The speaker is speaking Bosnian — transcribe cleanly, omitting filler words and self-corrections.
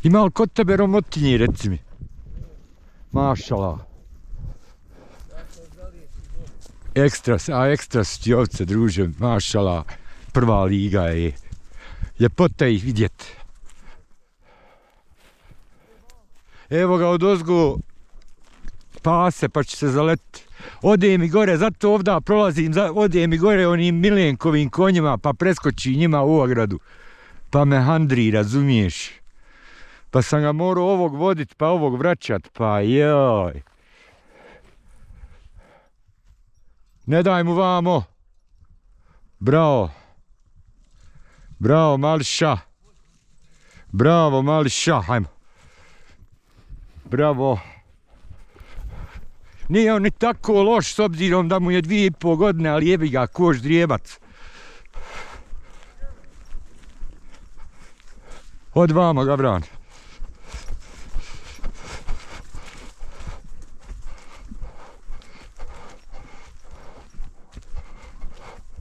Ima li kod tebe romotinje, reci mi? Mašala. Ekstra su ti ovce, druže, mašala. Prva liga je. Ljepota ih vidjet. Evo ga odozgo pase pa će se zaletiti. Ode mi gore, zato ovdje prolazim, ode mi gore onim Milenkovim konjima pa preskoči njima u ogradu. Pa me handri, razumiješ? Pa sam ga morao ovog vodit pa ovog vraćat, pa joj. Ne daj mu vamo. Bravo. Bravo Mališa. Bravo Mališa, hajmo. Bravo. Nije on ni tako loš s obzirom da mu je 2,5 godine, ali jebi ga, koš drijebac. Od vamo, Gabran.